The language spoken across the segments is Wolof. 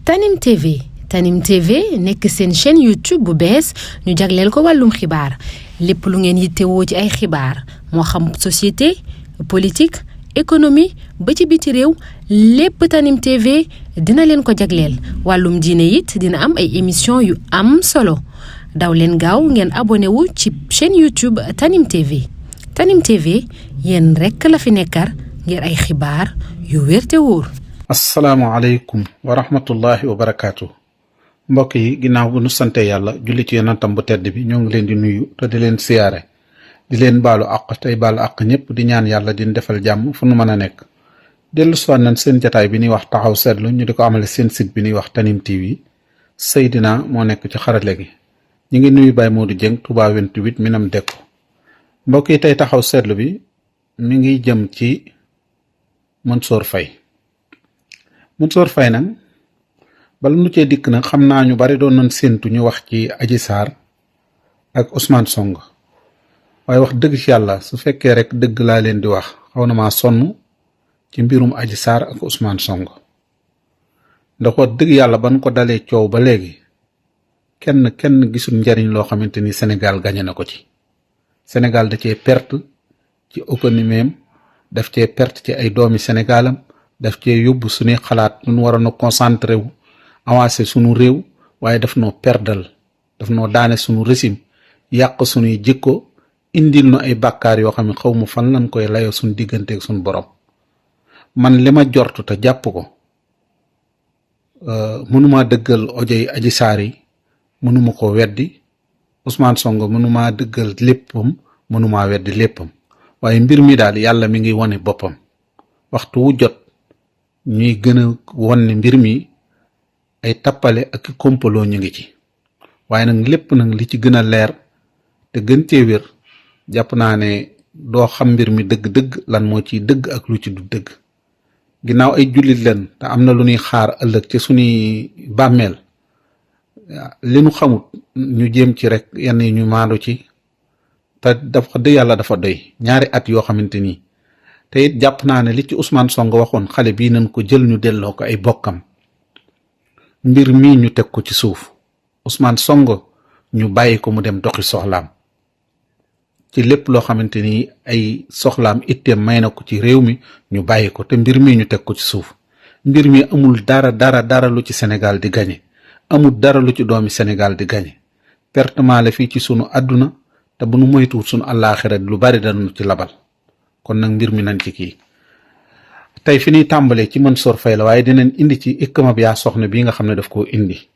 Tanim TV Tanim TV nekk seen chaîne YouTube bu bees ñu jagleel ko wàllum xibaar lépp lu ngeen yittewoo ci ay xibaar moo xam société politique économie ba ci biti réew lépp Tanim TV dina leen ko jagleel wàllum diine it dina am ay émission yu am solo daw leen gaaw ngeen abonné wu ci chaîne YouTube Tanim TV Tanim TV yéen rekk la fi nekkar ngir ay xibaar yu wér te wóor. asalaamaaleykum wa rahmatullahi wa barakaatu. mbokk yi ginnaaw bu nu sante yàlla julli ci yonentam bu tedd bi ñoo ngi leen di nuyu te di leen siyaare di leen baalu àq tey baalu àq ñëpp di ñaan yàlla di defal jàmm fu nu mën a nekk. dellu siwaat nañ seen jataay bi ñuy wax taxaw seetlu ñu di ko amale seen site bi ñuy wax Tanim TV Seydina moo nekk ci xarale gi ñu ngi nuyu Baye Modou Dieng Touba 28 Minam Dekko. mbokk yi tey taxaw seetlu bi mi ngi jëm ci Mansour Faye. Mansour Faye nag bala nu cee dikk nag xam naa ñu bari doon nañ séentu ñu wax ci Adji Sarr ak Ousmane Sonko waaye wax dëgg ci yàlla su fekkee rek dëgg laa leen di wax xaw na maa sonn ci mbirum Adji Sarr ak Ousmane Sonko ndax wax dëgg yàlla ban ko dalee coow ba léegi kenn gisul njariñ loo xamante ni Sénégal gañe na ko ci. Sénégal da cee perte ci économie am daf cee perte ci ay doomi Sénégalam daf cee yóbbu suñuy xalaat ñu waroon a concentré wu avancé suñu réew waaye daf noo perdal daf noo daane suñu régime yàq suñuy jikko indil nu ay bàkkaar yoo xam ne xaw ma fan lañ koy layoo suñu digganteeg suñu borom. man li ma jortu te jàpp ko mënuma dëggal ojoy Adji Sarr yi mënuma ko weddi Ousmane Sonko mënuma dëggal léppam mënuma weddi léppam waaye mbir mi daal yàlla mi ngi wane boppam waxtu wu jot ñuy gën a won ne mbir mi ay tappale ak kompaloo ñu ngi ci waaye nag lépp nag li ci gën a leer te gën cee wér jàpp naa ne doo xam mbir mi dëgg-dëgg lan moo ciy dëgg ak lu ci du dëgg ginnaaw ay jullit leen te am na lu ñuy xaar ëllëg ci suñuy bàmmeel li nu xamut ñu jéem ci rek yenn yi ñu maandu ci te dafa dëgg yàlla dafa doy ñaari at yoo xamante ni te it jàpp naa ne li ci Ousmane Sonko waxoon xale bii nañ ko jël ñu delloo ko ay bokkam mbir mii ñu teg ko ci suuf Ousmane Sonko ñu bàyyi ko mu dem doxi soxlaam ci lépp loo xamante ni ay soxlaam itteem may na ko ci réew mi ñu bàyyi ko te mbir mii ñu teg ko ci suuf mbir mi amul dara lu ci Sénégal di gañe amul dara lu ci doomi Sénégal di gañe pertement la fii ci sunu àdduna te bu nu moytuwul sunu àllaaxira lu bari dañu ci labal kon nag mbir mi nañ ci kii tey fi ñuy tàmbalee ci Mansour Faye la waaye dinañ indi ci ikma bi yaa soxna bii nga xam ne daf koo indi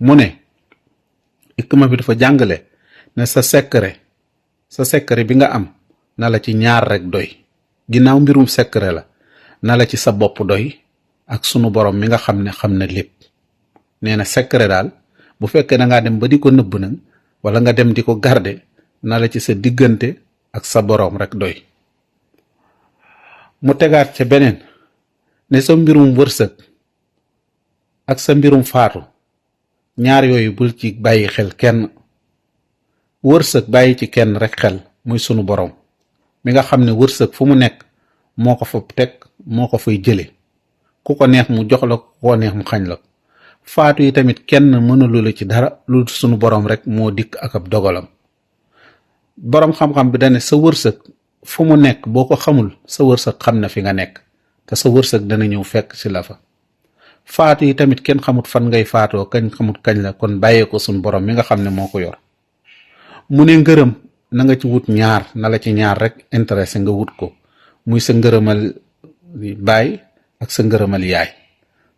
mu ne ikma bi dafa jàngale ne sa secret bi nga am na la ci ñaar rek doy ginnaaw mbirum secret la na la ci sa bopp doy ak sunu borom mi nga xam ne lépp nee na secret daal bu fekkee da ngaa dem ba di ko nëbb nag wala nga dem di ko garder na la ci sa diggante ak sa borom rek doy mu tegaat ca beneen ne sa mbirum wërsëg ak sa mbirum faatu ñaar yooyu bul ci bàyyi xel kenn wërsëg bàyyi ci kenn rek xel muy sunu borom mi nga xam ne wërsëg fu mu nekk moo ko fa teg moo ko fay jële ku ko neex mu jox la ku ko neex mu xañ la faatu yi tamit kenn mënalu la ci dara lu sunu borom rek moo dikk ak ab dogalam borom xam-xam bi dane sa wërsëg fu mu nekk boo ko xamul sa wërsëg xam na fi nga nekk te sa wërsëg dana ñëw fekk ci la fa faatu yi tamit kenn xamut fan ngay faatoo kañ xamut kañ la kon bàyyee ko suñ borom mi nga xam ne moo ko yor mu ne ngërëm na nga ci wut ñaar na la ci ñaar rek intéressé nga wut ko muy sa ngërëmal baay ak sa ngërëmal yaay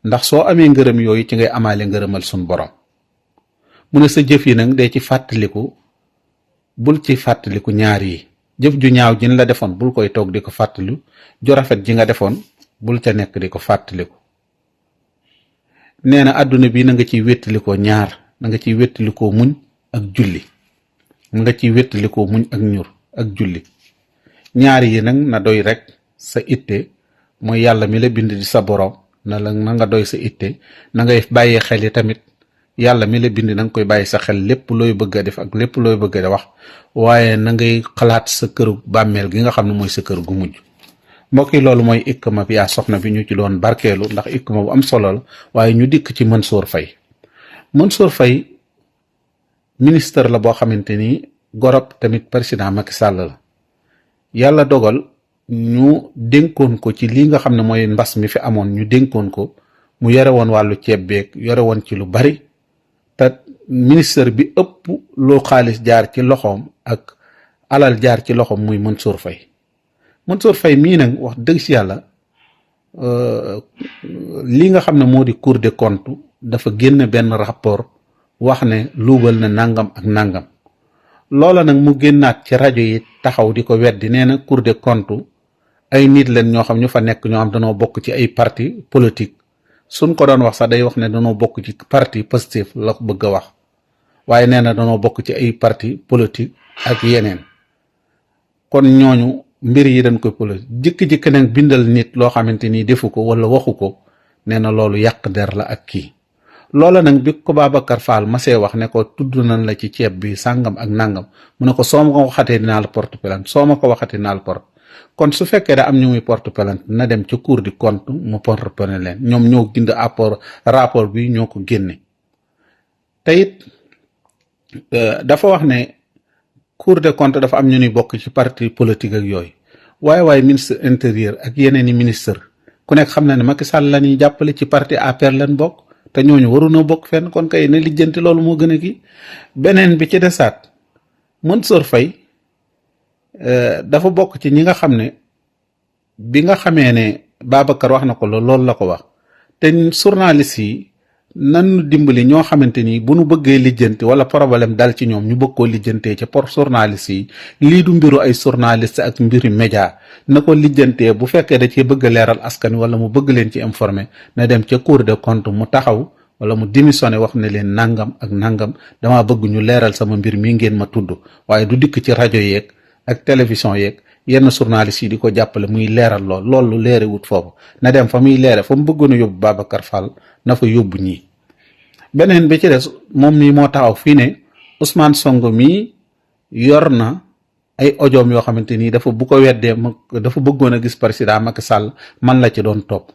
ndax soo amee ngërëm yooyu ci ngay amaale ngërëmal suñ borom mu ne sa jëf yi nag dee ci fàttaliku bul ci fàttaliku ñaar yi jëf ju ñaaw ji la defoon bul koy toog di ko fàttaliku ju rafet ji nga defoon bul ca nekk di ko fàttaliku nee na àdduna bi na nga ciy wéttalikoo ñaar na nga ciy wéttalikoo muñ ak julli na nga ciy wéttalikoo muñ ak ñur ak julli ñaar yi nag na doy rek sa itte mooy yàlla mi la bind di sa borom na nga doy sa itte na ngay bàyyee xel yi tamit yàlla mi la bind na nga koy bàyyi sa xel lépp looy bëgg a def ak lépp looy bëgg a wax waaye na ngay xalaat sa këru bàmmeel gi nga xam ne mooy sa kër gu mujj mbokk yi loolu mooy ikma bi yaa soxna bi ñu ci doon barkeelu ndax ikma bu am solo la waaye ñu dikk ci Mansour Faye. Mansour Faye ministre la boo xamante ni gorob tamit président Macky Sall la yàlla dogal ñu dénkoon ko ci li nga xam ne mooy mbas mi fi amoon ñu dénkoon ko mu yore woon wàllu ceeb beeg yore woon ci lu bari te ministre bi ëpp loo xaalis jaar ci loxoom ak alal jaar ci loxoom muy Mansour Faye. Mansour Faye mii nag wax dëgg si yàlla li nga xam ne moo di Cour des comptes dafa génn benn rapport wax ne luubal na nangam ak nangam loola nag mu génnaat ci rajo yi taxaw di ko weddi nee na Cour des comptes ay nit leen ñoo xam ñu fa nekk ñoo xam danoo bokk ci ay parti politique suñ ko doon wax sax day wax ne danoo bokk ci parti Pastef la ko bëgg a wax waaye nee na danoo bokk ci ay parti politique ak yeneen kon ñooñu mbir yi dañ koy politique jëkk-jëkk nag bindal nit loo xamante ni defu ko wala waxu ko nee na loolu yàq der la ak kii loola nag bi ko Babacar Fall masee wax ne ko tudd nañ la ci ceeb bi sàngam ak nangam mu ne ko soo ma ko waxatee dinaa la porte plainte soo ma ko waxatee dinaa la porte kon su fekkee da am ñu muy porte plainte na dem ca Cour des comptes mu porte plainte leen ñoom ñoo gind rapport bi ñoo ko génne te it dafa wax ne Cour des comptes dafa am ñu ñuy bokk ci parti politique ak yooyu waaye ministre intérieur ak yeneen i ministre ku nekk xam na ne Macky Sall la ñuy jàppale ci parti APR leen bokk te ñooñu warunoo bokk fenn kon kay ne lijjanti loolu moo gën a kii beneen bi ci desaat Mansour Faye dafa bokk ci ñi nga xam ne bi nga xamee ne Babacar wax na ko loolu la ko wax te journaliste yi nan dimbali ñoo xamante ni bu nu bëggee lijjanti wala problème dal ci ñoom ñu bëgg koo lijjantee ca pour journaliste yi lii du mbiru ay journaliste ak mbiri média na ko lijjantee bu fekkee da cee bëgg a leeral askan wala mu bëgg leen ci informer na dem ca Cour des comptes mu taxaw wala mu démissionné wax ne leen nangam ak nangam dama bëgg ñu leeral sama mbir mi ngeen ma tudd waaye du dikk ci rajo yeeg ak télévision yeeg yenn journaliste yi di ko jàppale muy leeral loolu leere wut foofu na dem fa muy leere fa mu bëggoon a yóbbu Babacar Fall na fa yóbbu ñii beneen bi ci des moom mii moo taxaw fii ne Ousmane Sonko mii yor na ay audiom yoo xamante nii dafa bu ko weddee dafa bëggoon a gis président Macky Sall man la ci doon topp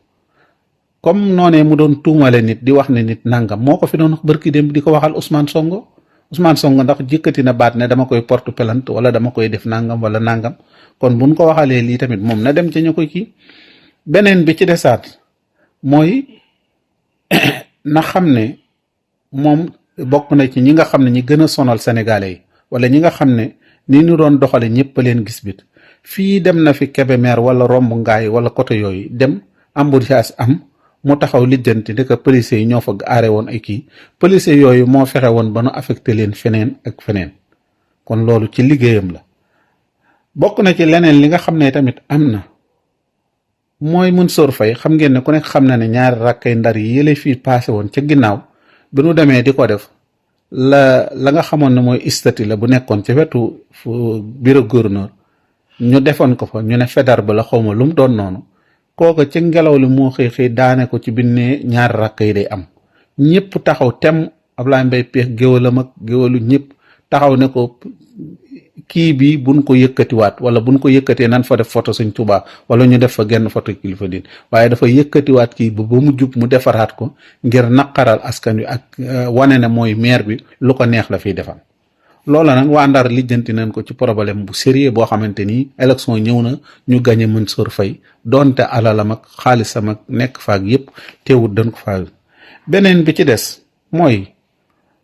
comme noonee mu doon tuumale nit di wax ne nit nangam moo ko fi doon wax barki dem di ko waxal Ousmane Sonko ndax jëkkati na baat ne dama koy porte plainte wala dama koy def nangam wala nangam kon buñ ko waxalee lii tamit moom na dem ca ñu koy kii beneen bi ci desaat mooy na xam ne moom bokk na ci ñi nga xam ne ñi gën a sonal sénégalais yi wala ñi nga xam ne ni ñu doon doxale ñëpp leen gis bit fii dem na fi Kébémer wala romb ngaay wala côté yooyu dem embouteillage am mu taxaw lijjanti ndeka policiers yi ñoo fa aare woon ay kii policiers yooyu moo fexe woon ba nu affecté leen feneen ak feneen kon loolu ci liggéeyam la bokk na ci leneen li nga xam ne tamit am na mooy Mansour Faye xam ngeen ne ku nekk xam na ne ñaari rakkay ndar yi yële fii passé woon ca ginnaaw bi nu demee di ko def la nga xamoon ne mooy statut la bu nekkoon ca wetu bureau gouverneur ñu defoon ko fa ñu ne fedar ba la xawma lu mu doon noonu kooka ci ngelaw li moo xëy daane ko ci binne ñaari rakk yi day am ñëpp taxaw tem Ablaye Mbaye Peex géwalam ak géwalu ñëpp taxaw ne ko kii bi buñ ko yëkkatiwaat wala buñ ko yëkkatee nan fa def photo Sëñ Tuubaa wala ñu def fa genn photo kilifa diin waaye dafa yëkkatiwaat kii ba mu jub mu defaraat ko ngir naqaral askan wi ak wane ne mooy maire bi lu ko neex la fiy defal loola nag waa Ndar lijjanti nañ ko ci problème bu sérieux boo xamante ni élection ñëw na ñu gañe Mansour Faye donte alalam ak xaalisam ak nekk faak yépp teewut dañ ko faal beneen bi ci des mooy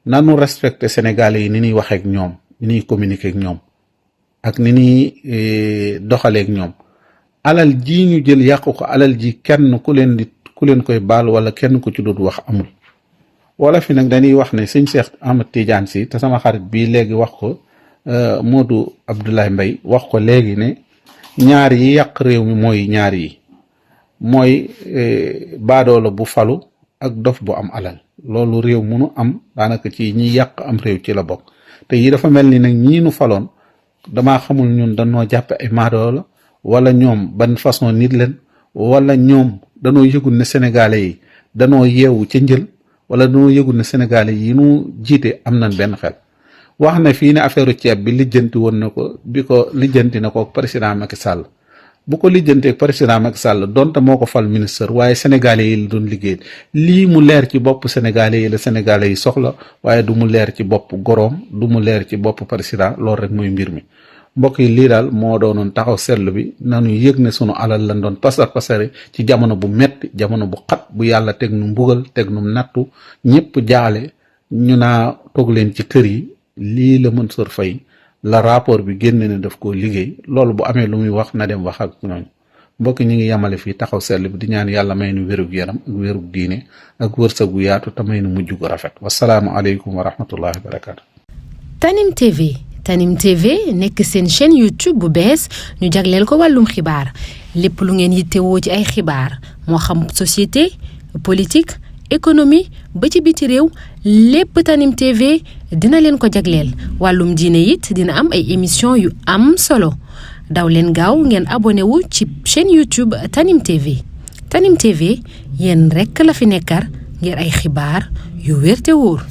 nanu respecté Sénégalais yi ni ñuy waxeek ñoom ni ñuy communiquer ak ñoom ak ni ñuy doxaleek ñoom alal ji ñu jël yàqu ko alal ji kenn ku leen koy baal wala kenn ku ci dut wax amul wala fi nag dañuy wax ne sëñ Cheikh Ahmed Tidiane Sy te sama xarit bii léegi wax ko Modou Abdoulaye Mbaye wax ko léegi ne ñaar yi yàq réew mi mooy ñaar yi mooy baadoola bu falu ak dof bu am alal loolu réew munu am daanaka ci ñi yàq am réew ci la bokk te yi dafa mel ni nag ñii nu faloon damaa xamul ñun dañoo jàppe ay maadoola wala ñoom ban façon nit leen wala ñoom danoo yëgul ne sénégalais yi danoo yeewu ca njël wala dañoo yëgul ne sénégalais yi nu jiite am nañ benn xel wax na fii ne affaire ceeb bi lijjanti woon na ko bi ko lijjanti na ko président Macky Sall bu ko lijjanteeg président Macky Sall donte moo ko fal ministre waaye sénégalais yi la doon liggéey lii mu leer ci bopp sénégalais yi la sénégalais yi soxla waaye du mu leer ci bopp goroom du mu leer ci bopp président loolu rek mooy mbir mi. mbokk yi lii daal moo doonoon taxaw seetlu bi nanu yëg ne sunu alal lañ doon pasare ci jamono bu metti jamono bu xat bu yàlla teg nu mbugal teg nu nattu ñëpp jaale ñu naa toog leen ci kër yi lii la Mansour Faye la rapport bi génne ne daf koo liggéey loolu bu amee lu muy wax na dem wax ak ñooñu mbokk ñi ngi yemale fii taxaw seetlu bi di ñaan yàlla may nu wérug yaram ak wérug diine ak wërsëgu yaatu te may nu mujj gu rafet wasalaamu aleykum wa rahmatullahi wa barakaatu. Tanim TV nekk seen chaîne YouTube bu bees ñu jagleel ko wàllum xibaar lépp lu ngeen yittewoo ci ay xibaar moo xam société politique économie ba ci biti réew lépp Tanim TV dina leen ko jagleel wàllum diine it dina am ay émission yu am solo daw leen gaaw ngeen abonné wu ci chaîne YouTube Tanim TV Tanim TV yéen rekk la fi nekkar ngir ay xibaar yu wér te wóor.